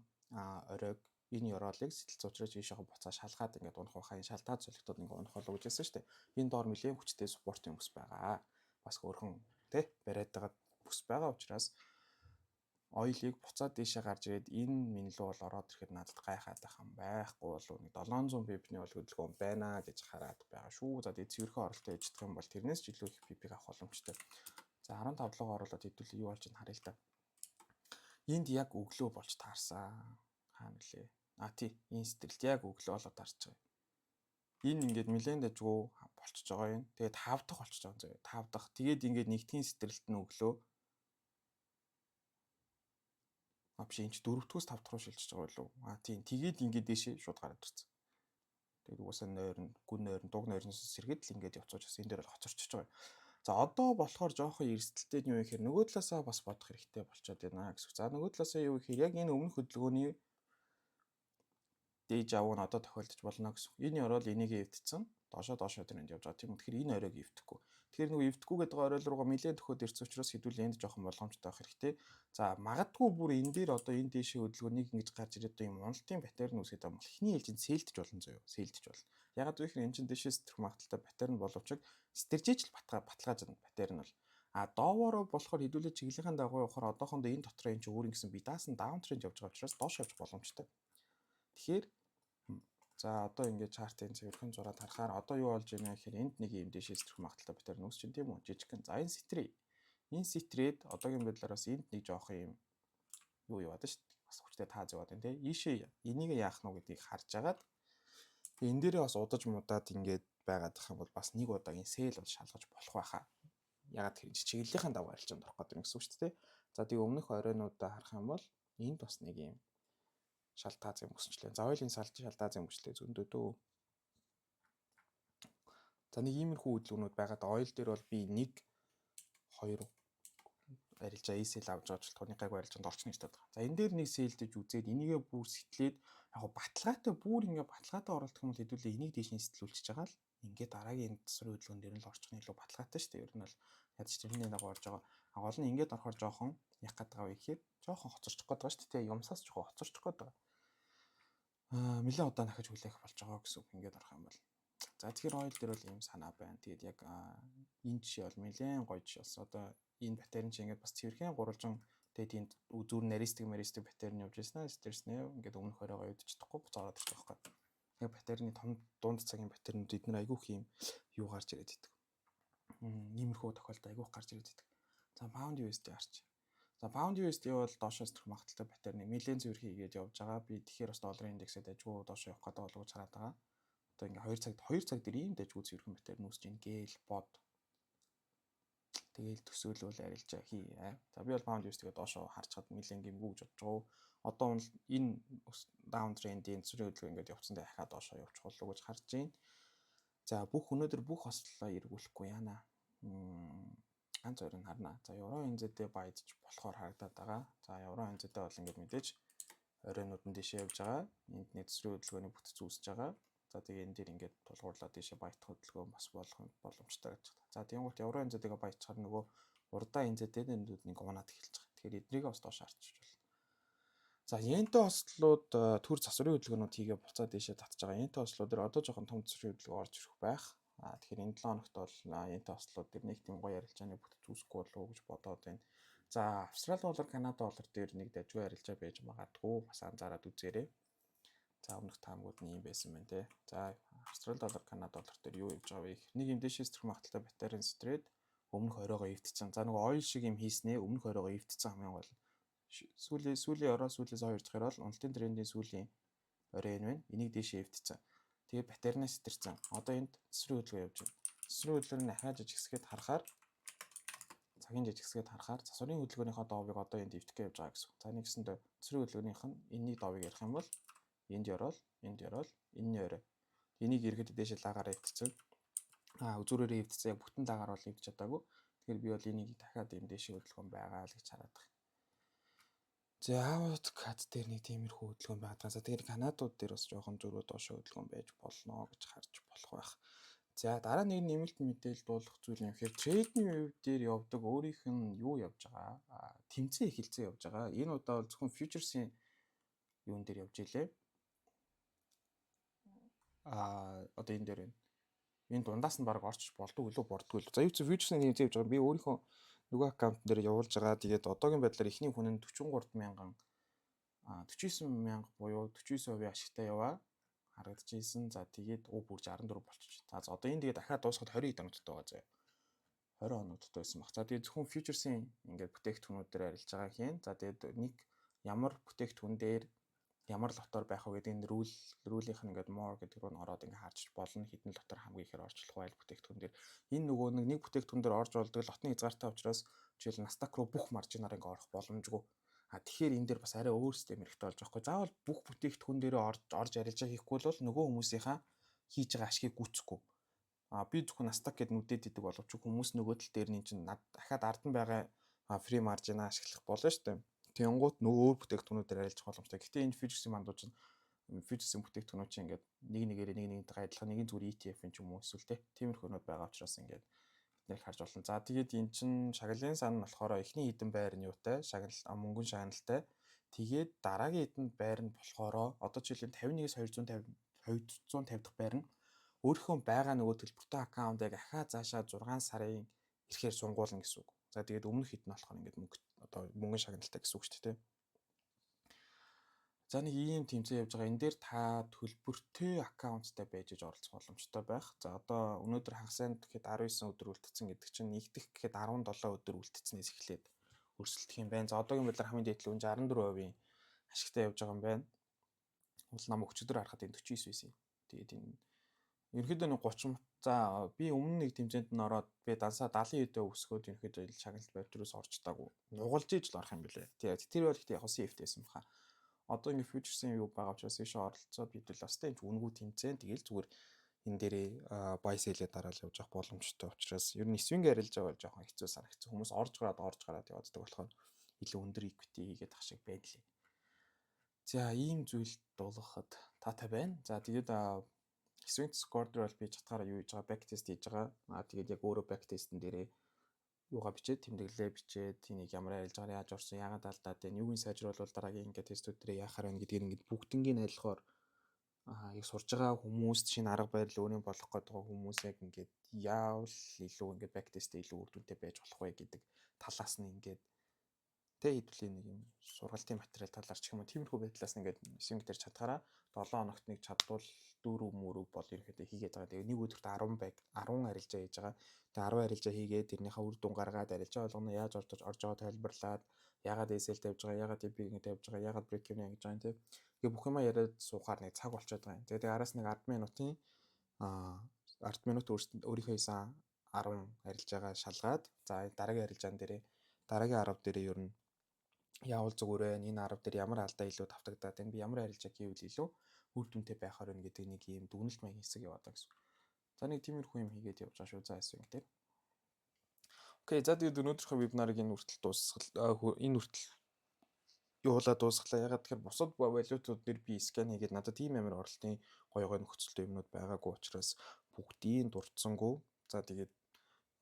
оройг, энэ ёроолыг сэтэл зуучраж ийшээ буцаа шалгаад ингээд унах байхаа, энэ шалтгаан солигдоод ингээд унах болов гэж хэлсэн шүү дээ. Энэ доор нэлээд хүчтэй support ын бүс байгаа. Бас хөөрхөн тэ бариад байгаа бүс байгаа учраас oil ыг буцаад дээшээ гарч ирээд энэ минь лүү бол ороод ирэхэд надад гайхаад байх юм байхгүй болов, нэг 700 pip ний бол хөдөлгөөн байна гэж хараад байгаа шүү. За, тэгээ цэвэрхэн оролтоо хийж чадах юм бол тэрнээс ч илүү их pip ийг авах боломжтой. За, 15 руу оруулаад хэдүүлээ юу болж ин харъя л да. Энд яг өглөө болж таарсан. Хаана лээ? А тий, энэ сэтрэлт яг өглөө болоод таарч байгаа. Энэ ингээд нэлээд дажгүй болчихж байгаа юм. Тэгээд 5 дахь болчихж байгаа юм заяа. 5 дахь. Тэгээд ингээд нэгдгийн сэтрэлт нь өглөө. А биш, энэ ч дөрөвдүгөөс 5 дахь руу шилжиж байгаа болов. А тийм. Тэгээд ингээд дээшээ шууд гараад ирсэн. Тэгээд угаасаа нойрон, гүн нойрон, дуг нойрноос сэргээд л ингээд явцууж бас энэ дээр бол хоцорчиж байгаа. За, одоо болохоор жоохон эрсдэлтэй нь юу гэхээр нөгөө талаасаа бас бодох хэрэгтэй болчиход байна гэсэн. За, нөгөө талаасаа юу гэхээр яг энэ өмнөх хөдөлгөөний déjà vu нь одоо тохиолдож болно гэсэн. Энэ ёроол энийг эвдсэн. Доошоо доошоо тренд явж байгаа, тийм үү. Тэгэхээр энэ оройг эвдэхгүй. Тэгэхээр нөгөө эвдэхгүй гэдэг орой руугаа нэлээд төхөөд ирсэн учраас хэдүүл энд жоохон болгоомжтой байх хэрэгтэй. За, магадгүй бүр энэ дээр одоо энэ дээшээ хөдөлгөөнийг ингэж гарч ирээд одоо юм уналтын pattern үүсгээд байгаа бол эхний ээлжинд sell дэж болно заяа. Sell дэж болно. Ягаад гэвэл энэ чинь дээшээ сэтрэх магадлалтай pattern боловч сэтэржээж л баталгааж байна pattern бол. А доовороо болохоор хэдүүлээ чиглэлийн дагуу явахаар одоохондоо энэ дотроо энэ чинь өөр ингэсэн би даасан down trend явж байгаа учраас доош явж боломжтой. Тэгэхээр за, одоо ингээд chart ын цэвэрхэн зураад харахаар одоо юу болж байна гэхээр энд нэг юм дээшээ сэтрэх магадлалтай pattern үүсч чинь, тийм үү, жижигхэн. За, энэ сэтрээ. Энэ сэтрээд одоогийн байдлаар бас энд нэг жоох юм юу яваад шүү дээ. Бас хүчтэй тааз яваад байна, тийм. Ийшээ энийг яах нь гэдгийг харж агаад энэ дээрээ бас удаж мудаад ингээд байгаад их юм бол бас нэг удаагийн sell бол шалгаж болох байхаа. Ягаад тэр чиглэлийн дагуу арилжаанд орох гэдэг юм гэсэн үг шүү дээ. За, тэгээ өмнөх оройнуудаа харах юм бол энд бас нэг юм шалтгаан юм өсчлээ. За, oil ын шалтгаан юм өсчлээ зөндөө дөө. За, нэг иймэрхүү хөдөлгөөнүүд байгаад oil дээр бол би нэг хоёр арилжаа sell авч байгаа ч тооны гайгүй арилжаанд орчихно гэж боддог. За, энэ дээр нэг sell дэж үзээд энийгээ бүр сэтлээд яг баталгаатай, бүр ингээ баталгаатай оролдох юм бол хэдүүлээ энийг дээш нь сэтэлүүлчихэж байгаа л ингээд дараагийн энэ засварын хөдөлгөөн дээр нь л орчих нь илүү баталгаатай шүү дээ. Ер нь бол ядч тэрний дагуу орж байгаа. А гол нь ингээд орохоор жоохон яг гээд байгаа вэ гэхээр жоохон хоцорчих гээд байгаа шүү дээ. Юмсаас жоохон хоцорчих гээд байгаа. Аа, нэлээд удаан дахиж хүлээх болж байгаа гэсэн үг ингээд орох юм бол. За, тэгэхээр oil дээр бол ийм санаа байна. Тэгээд яг энэ жишээ бол нэлээд гоё жишээ болсон. Одоо энэ pattern чи ингээд бас цэвэрхэн гурвалжин, тэгээд энд зүр наристик маристик pattern явж ирсэн аа. Сэтэрснээ ингээд өмнөх оройгоо эвдэж чадахгүй буцаа ороод ирчих байхгүй. Яг pattern ы том дунд цагийн pattern үүд эднэр айгүйх юм юу гарч ирээд идэг. Иймэрхүү тохиолдол айгүйх гарч ирээд идэг. За, pound USD харч. За, pound USD бол доошоос төрөх магадлалтай pattern ы нэлээд цэвэр хийгээд явж байгаа. Би тэгэхээр бас долларын индексээ дажгүй доошоо явах гэдэг болов уу хараад байгаа. Одоо ингээ 2 цагт 2 цаг дээр ийм дажгүй цэвэрхэн pattern үүсэж ийн гээл бод. Тэгээл төсөөлвөл арилжаа хий. За, би бол pound USD-гээ доошоо харж чад нэлээд гэмгүй гэж бодож байгаа. Одоо энэ down trend-ийн зүрийн хөдөлгөөн ингээд явцсан дээр дахиад доошоо явчих болов уу гэж харж байна. За, бүх өнөөдөр бүх хослолоо эргүүлэхгүй яана. Ганц хоёрыг харна. За, евро NZD buy дж болохоор харагдаад байгаа. За, евро NZD бол ингээд мэдээж оройнууд нь дээшээ явж байгаа. Энд нэг төсрийн хөдөлгөөний бүтэц үүсэж байгаа. За, тэгээ энэ дээр ингээд тулгуурлаад дээшээ buy дах хөдөлгөөн бас болох боломжтой гэж байна. За, тэгэнгүүт евро NZD-г buy дчихаар нөгөө урдаа NZD-нүүд нэг унаад эхэлж байгаа. Тэгэхээр эднийг бас доош харчиж болно. За, йентэй хослолууд төр засварын хөдөлгөөнүүд хийгээ буцаад дээшээ татж байгаа. Йентэй хослолууд дээр одоо жоохон том засварын хөдөлгөөн орж ирэх байх. А тэгэхээр энэ 7 хоногт бол йентэй хослолууд дээр нэг тийм гоё арилжааны бүтэц үүсэхгүй болов уу гэж бодоод байна. За, Австрали доллар, Канада доллар дээр нэг дажгүй арилжаа байж магадгүй, бас анзаараад үзээрэй. За, өмнөх таамгууд нь ийм байсан байна те. За, Австрали доллар, Канада доллар дээр юу явж байгаа вэ? Нэг юм дээшээ сэтрэх магадлалтай pattern сэтрээд өмнөх оройгоо эвдсэн. За, нөгөө oil шиг юм хийснээ өмнөх оройгоо эвдсэн хамгийн гол. Сүүлийн орой, сүүлээс хоёр дахь бол уналтын трендийн сүүлийн орой энэ байна. Энийг дээшээ эвдсэн. Тэгээ pattern аас сэтэрсэн. Одоо энд төсрийн хөдөлгөөн явж байна. Төсрийн хөдөлгөөн нь ахаа жижиг хэсгээд харахаар, цагийн жижиг хэсгээд харахаар засварын хөдөлгөөнийхөө доовыг одоо энд эвдэх гэж явж байгаа гэсэн. За, нэгсэндээ төсрийн хөдөлгөөнийх нь энэний доовыг ярих юм бол энд ёроол, энд ёроол, энэний орой. Энийг ирэхэд дээшээ лагаараа эвдсэн. А үзүүрээрээ эвдсэн. Яг бүтэн лагаар бол эвдэж чадаагүй. Тэгэхээр би бол энийг дахиад ийм дээшээ хөдөлгөөн байгаа л гэж хараад байна. За, AUD CAD дээр нэг тиймэрхүү хөдөлгөөн байгаа. За, тэгэхээр Канадууд дээр бас жоохон зөрүү доошоо хөдөлгөөн байж болно гэж харж болох байх. За, дараа нэг нэмэлт мэдээлэл дуулах зүйл юм гэхээр TradingView дээр явдаг өөрийнх нь юу явж байгаа. Тэмцээн эхэлцээ явж байгаа. Энэ удаа бол зөвхөн futures-ийн юун дээр явж илээ. Одоо энэ дээр байна. Энэ дундаас нь баг орчих болдгоо илүү бордгоо л. За, юу ч futures-ийн тэмцээн явж байгаа. Би өөрийнхөө нөгөө аккаунт дээр явуулж байгаа. Тэгээд одоогийн байдлаар эхний хүн нь 43 мянган 49 мянга буюу 49% ашигтай яваа харагдчихсэн. За, тэгээд бүр 64 болчих. За, одоо энэ тэгээд дахиад дуусахад 20 оногдтой байгаа заяа. 20 оногдтой байсан баг. За, тэгээд зөвхөн futures-ийн ингээд бүтээгдэхүүнүүд дээр арилж байгаа хийн. За, тэгээд нэг ямар бүтээгдэхүүн дээр ямар lot оор байх вэ гэдэг энэ rule-ийнх нь ингээд more гэдэг рүү нь ороод ингээд харж болно. Хэдэн lot оор хамгийн ихээр орчлох байл бүтээгдэхүүн дээр. Энэ нөгөө нэг бүтээгдэхүүн дээр орж болдог lot ны хязгаартай учраас жишээл Nasdaq руу бүх margin аар ингээд орох боломжгүй. А тэгэхээр энэ дээр бас арай өөр систем хэрэгтэй болж байгаа хгүй. Заавал бүх бүтээгдэхүүн дээр орж арилжаа хийхгүй бол нөгөө хүмүүсийнхаа хийж байгаа ашигыг гүйцэхгүй. А би зөвхөн Nasdaq гэд нүдээд идэг боловч хүмүүс нөгөө тал дээр нь чинь дахиад ард нь байгаа free margin ашиглах болно шүү дээ. Тэнгуут нөгөө өөр бүтээгдэхүүнүүдээр арилжах боломжтой. Гэхдээ энэ futures-ийн мандуу чинь, futures-ийн бүтээгдэхүүнүүд чинь ингээд нэг нэгээрээ нэг нэгнтэйгээ адилхан, нэгin зүгээр ETF-ийн ч юм уу эсвэл те тиймэрхүү юмуд байгаа учраас ингээд биднэр харж болно. За, тэгээд эн чин шагналын сан нь болохоор эхний хэдэн байр нь юутай шагнал мөнгөн шагналтай. Тэгээд дараагийн хэдэн байр нь болохоор одоо жишээлбэл 51-ээс 250 250 дахь байр нь өөрийнхөө байгаа нөгөө төлбөртэй аккаунтыг ахаа заашаа 6 сарын ирэхээр сунгуулна гэсэн үг. За, тэгээд өмнөх хэд нь болохоор ингээд мөнгө одоо мөнгөн шагналтай гэсэн үг шүү дээ. За, нэг ийм тэмцээн явж байгаа. Энэ дээр та төлбөртэй аккаунттай байж иж оролцох боломжтой байх. За, одоо өнөөдөр хагас сайн гэхэд 19 өдөр үлдсэн гэдэг чинь нэгдэх гэхэд 17 өдөр үлдсэнээс эхлээд өрсөлдөх юм байна. За, одоогийн байдлаар хамгийн дээд нь 64% ашигтай явж байгаа юм байна. Бол нам өчигдөр харахад энэ 49 байсан. Тэгээд энэ ерөнхийдөө нэг 30, за, би өмнө нэг тэмцээнд нь ороод би дансаа 70% өсгөөд ерөнхийдөө шагналт байр төрөөс орж таагүй. Нугалж иж л орох юм билээ. Тэгээд тэр бол ихтэй яг CFD байсан баха. Одоо ингээ futures-ийн юу байгаа учраас ийшээ оролцоод бид л бас тийм үнэгүй тэмцээн, тэгэл зүгээр энэ дээрээ buy sell-ээ дараал явж явах боломжтой учраас ер нь swing арилж байгаа бол жоохон хэцүү санагдсан. Хүмүүс орж гараад явааддаг болохоор илүү өндөр equity хийгээд ах шиг байдлаа. За, ийм зүйл дуулгахад таатай байна. За, тэгээд swing score дээр бол би чатгаараа юу хийж байгаа, back test хийж байгаа. Аа, тэгээд яг өөрөө back test-эн дээрээ юугаа бичээд, тэмдэглэлээ бичээд, энийг ямар арилжаагаар яаж орсон, яагаад алдаад байна, юуг нь сайжруулвал дараагийн ингээд тестүүд дээр яахаар байна гэдгийг ингээд бүгднгийн адилхоор яг сурж байгаа хүмүүст шинэ арга барил өөрийн болгох гэдэг хүмүүс яг ингээд яавал илүү ингээд back test-ээ илүү үр дүнтэй байж болох вэ гэдэг талаас нь ингээд тэ хэдвлийн нэг юм сургалтын материал талаар ч юм уу, тиймэрхүү байдлаас ингээд swing дээр чадхаараа 7 хоногт нэг чадвал дөрөв мөрөв бол ерөнхийдөө хийгээд байгаа. Тэгээ нэг өдөрт 10 байг 10 арилжаа хийж байгаа. Тэгээ 10 арилжаа хийгээд тэрнийхээ үр дүн гаргаад, арилжаа болгоно яаж орж байгаа тайлбарлаад, ягаад SL тавьж байгаа, ягаад TP ингэ тавьж байгаа, ягаад break even ингэж байгаа юм те. Тэгээ бүх юма яриад суухаар нэг цаг болчиход байгаа юм. Тэгээ араас нэг 10 минутын 10 минут өөрийнхөө хийсэн 10 арилжаагаа шалгаад, за, дараагийн арилжаан дээрээ дараагийн 10 дээрээ ер нь яавал зүгээр вэ? Энэ 10 дээр ямар алдаа илүү тавтагдаад байна? Би ямар арилжаа хийвэл илүү үр дүнтэй байхаар байна гэдэг нэг ийм дүгнэлт маягийн хэсэг яваад байгаа гэсэн. За, нэг тиймэрхүү юм хийгээд явж байгаа шүү. За, swing дээр. Okay, за, тэгээд өнөөдрийнхөө вебинарыг энэ хүртэл дуусгал, энэ хүртэл явуулаад дуусглаа. Ягаад тэгэхээр бусад валютууд дээр би scan хийгээд надад тийм амар оролтын гоё гоё нөхцөлтэй юмнууд байгаагүй учраас бүгдийг дурдсангүй. За, тэгээд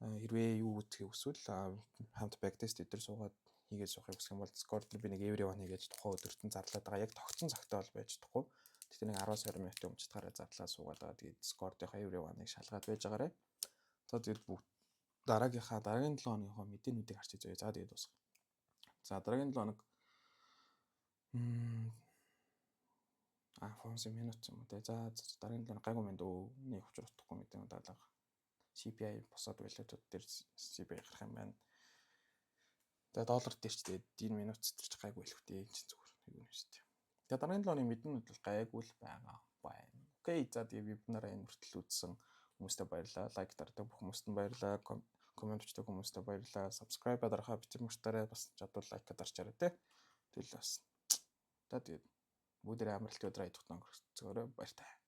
хэрвээ юу үзэхийг хүсвэл, хамт backtest өдр суугаад хийгээд суухыг хүсэх юм бол Discord дээр би нэг everyone хийгээд тухайн өдөрт нь зарлаад байгаа. Яг тогтсон цагтаа бол байж чадахгүй. Гэхдээ нэг 10-аас 20 минутын өмнө чадхаараа зарлаа суугаад байгаа. Тэгээд Discord-ийнхаа everyone-ыг шалгаад байж байгаарай. За, тэгээд бүгд дараагийнхаа дараагийн 7 хоногийнхоо мэдээнүүдийг харчих заяа. За, тэгээд дуусгая. За, дараагийн 7 хоног FOMC минут юм уу те. За, дараагийн 7 хоног гайгүй мэн дөө. Нэг учир утгагүй мэдээ даалга. CPI босоод валютууд дээр CPI гарах юм байна. Тэгээ доллар дээр ч тэгээд энэ минут зэтэрч гайгүй л хөтэй, энэ чинь зүгээр нэг юм шүү дээ. Тэгээ дараагийн 7 хоногийн мэдэнүүд бол гайгүй л байгаа байна. Okay, за, тэгээ вебинараа энэ хүртэл үзсэн хүмүүстээ баярлалаа. Like дардаг бүх хүмүүст нь баярлалаа. Comment бичдэг хүмүүстээ баярлалаа. Subscribe дарахаа битгий мартаарай. Бас чадвал like дарчаарай те. Тэгэл бас. За, тэгээд бүгдээрээ амралтын өдөр аялах өнгөрцөөрэй, баяртай.